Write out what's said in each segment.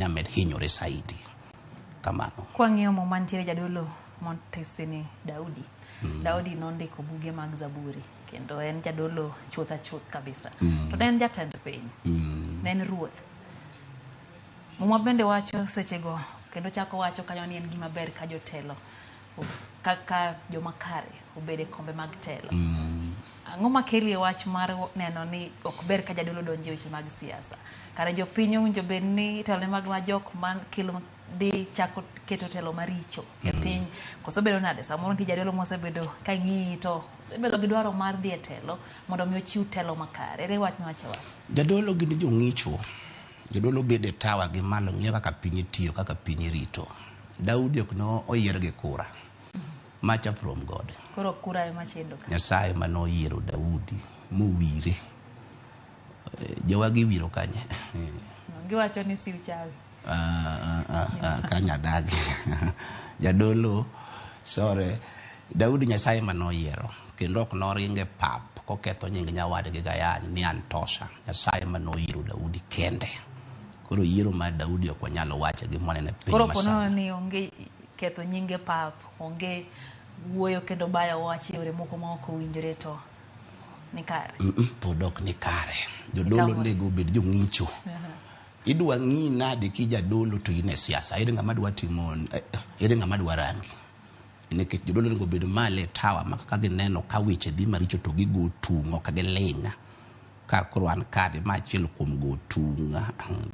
Nyamed hinyore saidi. Kamano. Kwang'iyo Muma nitiere jadolo motisi ni Daudi. Daudi nondiko buge mag Zaburi kendo en jadolo chuth achuth kabisa. To ne en jatend piny. Ne en ruoth. Muma bende wacho sechego kendo chako wacho kanyo ni en gima ber ka jotelo kaka joma kare obed e kombe mag telo. Ang'o makeli e wach mar neno ni ok ber ka jadolo donjo e weche mag siasa? Kare jopiny owinjo bed ni itelo ne mag ma jok man kelo dhi chako keto telo maricho e piny. Koso bedo nade? Samoro nitie jadolo mosebedo ka ng'iyi to osebedo gi dwaro mar dhi e telo mondo mi ochiw telo makare. Ere wach miwacho e wach? Jadolo gin jong'icho. Jodolo bedo e tawa gi malo ng'iyo kaka piny tiyo, kaka piny irito. Daudi ok ne oyier gi kura. Macha from God. Koro kura ema chendo ka. Nyasaye mane oyiero Daudi mowire. Jowagi iwiro kanye? Giwacho ni si uchawi. Kanya dagi. Jadolo, sore. Daudi Nyasaye mane oyiero kendo ok noringe pap koketho nying nyawadgi gayany ni an tosha. Nyasaye mane oyiero Daudi kende. Koro yiero mar Daudi ok wanyal wacho gi mwaneno e piny Koro masani. ponono ni onge ketho nyinge pap, onge wuoyo kendo bayo wach e yore moko ma ok owinjore to ni kare. Pod ok ni kare. Jodolo onego obed jong'icho. Idwa ng'i nade ki jadolo to in e siasa? Ere ng'ama dwa timo, ere ng'ama dwa rangi? Nikech jodolo onego obed malo e tawa ma ka gineno ka weche dhi maricho to gigo tung' ok giling'. Ka koro an kade ma achiel kuom go tung',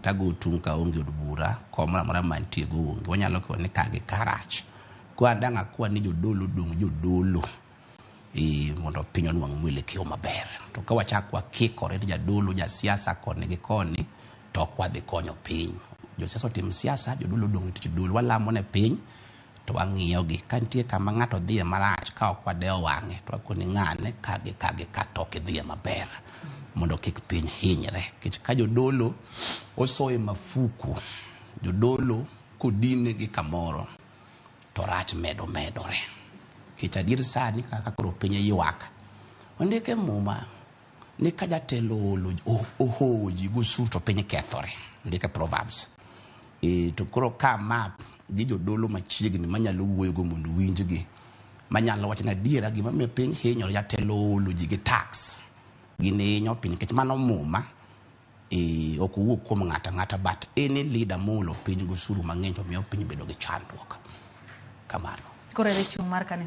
tago tung' ka onge od bura, kom moro amora mantie go onge. Wanyalo kiyo ni ka gi karach. Koro an dang' akwa ni jodolo odong' jodolo. Mondo piny onwang' mwelekeo maber. To ka wachak wakikore ni jadolo, jasiasa koni gi koni, to ok wadhi konyo piny. Josiasa otim siasa, jodolo odong' tich dolo. Walamo ne piny, to wang'iyo gi. Ka nitie kama ng'ato dhiye marach, ka ok wadewo wang'e, to wakoni ng'ane ka gi ka gi ka to ok idhiye maber. Mondo kik piny hinyre. Nikech ka jodolo osoye mafuku, jodolo kodine gi kamoro, to rach medo medore. Nikech adier sani kaka koro piny ywak. Ondik e Muma ni ka jatelo ohowo ji gosuru to piny kethore. Ondik e Proverbs. To koro ka map gi jodolo machiegni manyalo wuoyogo mondo winjgi, manyalo wacho ni adiera gima miyo piny hinyore, jatelo oolo ji gi tax. Gini hinyo piny nikech mano Muma. Ok owuok kuom ng'ato ang'ata, but any leader moolo piny gosuru mang'eny to miyo piny bedo gi chandruok. Kamano. Koro ere chung' mar kanisa?